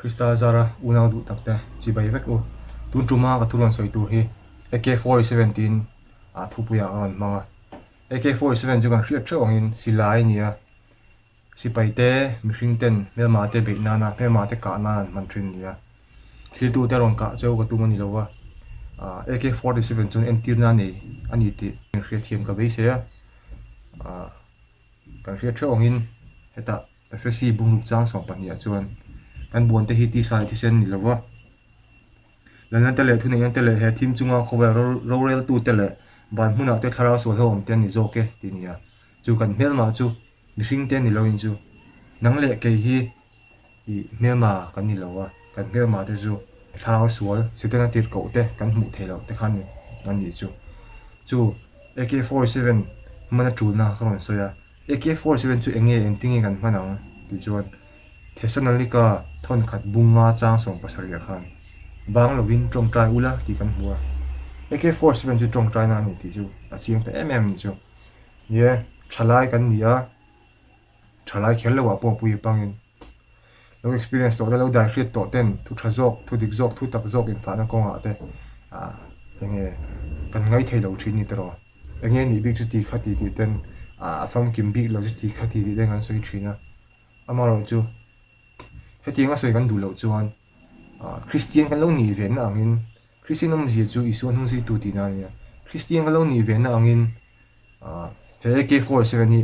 Krista zara unau duh tak te chibai vek u. Tun tuma ka thu rawn sawi tur hi AK-47 tiin a thupuiah ka rawn hmang a. AK-47 chu kan hriat theuh angin silai a ni a, sipai te, mihring ten hmelma te beih nana, hmelma te kah nan an hman thin a ni a. Thiltu te rawn kah cheu ka tum a ni lo a, AK-47 chuan entirna a nei a ni tih hriatthiam ka beisei a. Kan hriat theuh angin hetah Efesi bungruk chang 12 ah chuan kan buan te hi tisa leh thisen ni lova, lalna te leh thuneihna te leh he thim chunga khawvel roreltu te leh van hmunah te thlarau sual ho awm te an ni zawk e tih a ni a. Chu kan hmelmah chu mihring te ni loin chu nang leh kei hi Ih, hmelma kan ni lo a, kan hmelma te chu thlarau sual Setana tirhkoh te kan hmuh theih loh te khan an nih chu. Chu AK-47 hman a tulna ka rawn sawi a, AK-47 chu eng nge engtin nge kan hman ang tih chuan Thessalonike thawnkhat bunga chang 70 ah khan bang lovin tawngtai ula tih kan hmu a, AK-47 chu tawngtaina a ni tih chu a chiang ta em em a nih chu. Ni e, thalai kan ni a. Thalai kher lo ah pawh pui pangin lo experience tawh te lo dai hriat tawh ten thu tha zawk, thu dik zawk, thu tak zawk infahna kawngah te ah enge kan ngai thei lo thin ni tawh enge nih bik chu ti kha ti tih ten ah a famkim bik lo chu ti kha ti tih ten kan sawi thin a, amaherawhchu hetiang a sawi kan duh loh chuan ah Kristian kan lo nih ve na angin Kristian awmzia chu Isua hnung zuitu tihna a nia, Kristian kan lo nih ve na angin ah he AK-47 hi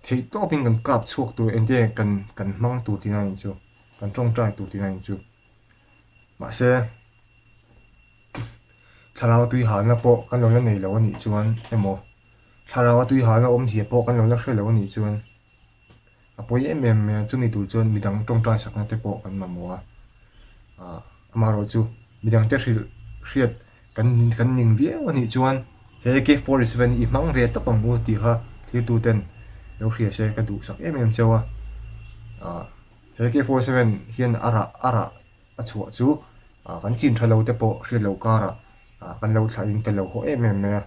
Theih tawpin kan kap chhuak tur enge kan kan hmang tur tihna in chu, kan tawngtai tur tihna in chu. Mahse, thlarau tui halna pawh kan lo la nei lo a nih chuan emaw, thlarau tui halna awmzia pawh kan lo la hre lo a nih chuan a pawi em em mai a, chumi tur chuan midang tawngtai sakna te pawh kan mamawh a. Ahh amaherawhchu midangte hrilh hriat Kan kan ning viau a nih chuan he AK-47 i hmang ve tawp ang u tih kha thlirtu ten lo hria se ka duhsak em em cheu a. Ahh he AK-47 hian a rah a rah a chhuah chu ah kan chin tha lo te pawh hriat loh karah ah kan lo thlah in ka lo haw em em mai a.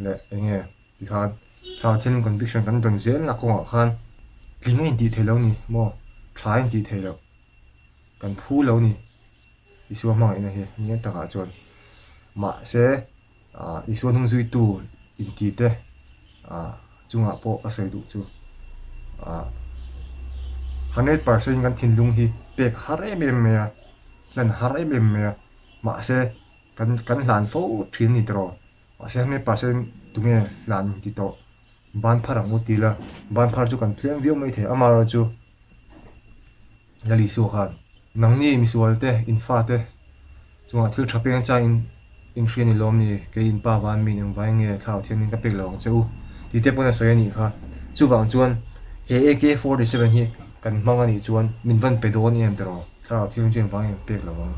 Leh eng nge tikhan thla thil conviction kan dawn zel na kawngah khan tling a intih theih loh ni maw tha a intih theih loh kan phu lo ni. Isua hmangaihna hi ngen takah chuan mahse ah Isua hnung zuitu inti te ah chungah pawh ka sawi duh chu ah 100% kan thinlung hi pek har em em mai a, hlan har em em mai a, mahse kan kan hlan fo thin a ni tawh mahse 100% tunge hlan inti tawh ban phar ang u ti ila ban phar chu kan tlem viau mai thei amaherawhchu. Lal Isua khan, Nangni misual te, in fa te chungah thil tha peng chang in in hria ni lawm ni, kei in pa van min engvai nge thlarau thiam in ka pek lo ang che u tih te pawn a sawi a nih kha. Chuvang chuan he AK-47 hi kan hmang a nih chuan min van pe dawn em tiraw, thlarau thiam chu engvai nge pek lo ang.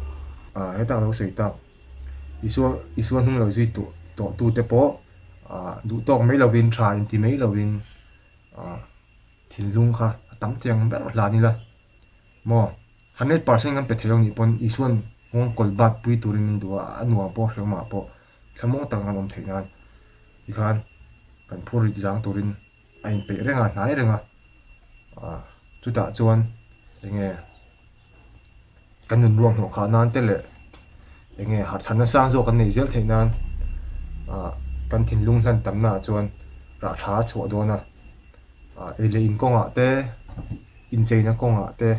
Ah hetah ka lo sawi tak, Isua Isua hnung lo zui tawh tawh tu te pawh ah duh tawk mai lovin tha inti mai lovin ah Thinlung kha a tam tiang ber hlan ila maw? 100% kan pe thei lo nih pawn Isua'n nghawng kawl bat pui turin min duh a, a nuam pawh hrehawmah pawh thlamuang taka kan awm theih nan tikhan kan phur rit zang turin a inpeih reng a, hnai reng a, ah chutah chuan eng nge kan nun ruak hnawh khah nan te leh eng nge harhchhanna sang zawk kan neih zel theih nan ah kan thinlung hlan tamnaah chuan rah tha a chhuah dawn a. ah ei leh in kawngah te incheina kawngah te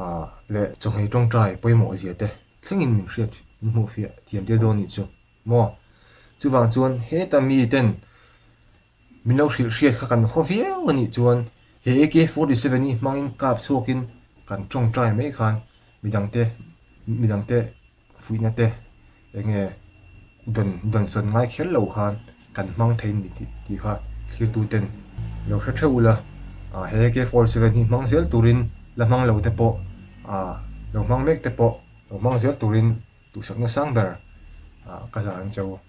ah leh chawhmeh tawngtai pawimawh zia te thlengin min hriat min hmuh fiah thiam tir dawn anih chu maw chuvang chuan heta mi ten min lo hrilh hriat kha kan haw viau anih chuan he AK-47 hi hmangin kap chhuakin kan tawngtai mai khan midangte midangte Fuihna te eng nge dawn dawn sawn ngai kher lo khan kan hmang thei ni tih tih kha thlirtu ten lo hre theuh ula, ah he AK-47 hi hmang zel turin la hmang lo te pawh ah lo hmang mek te pawh lo hmang zel turin duhsakna sang ber ah ka hlan cheu.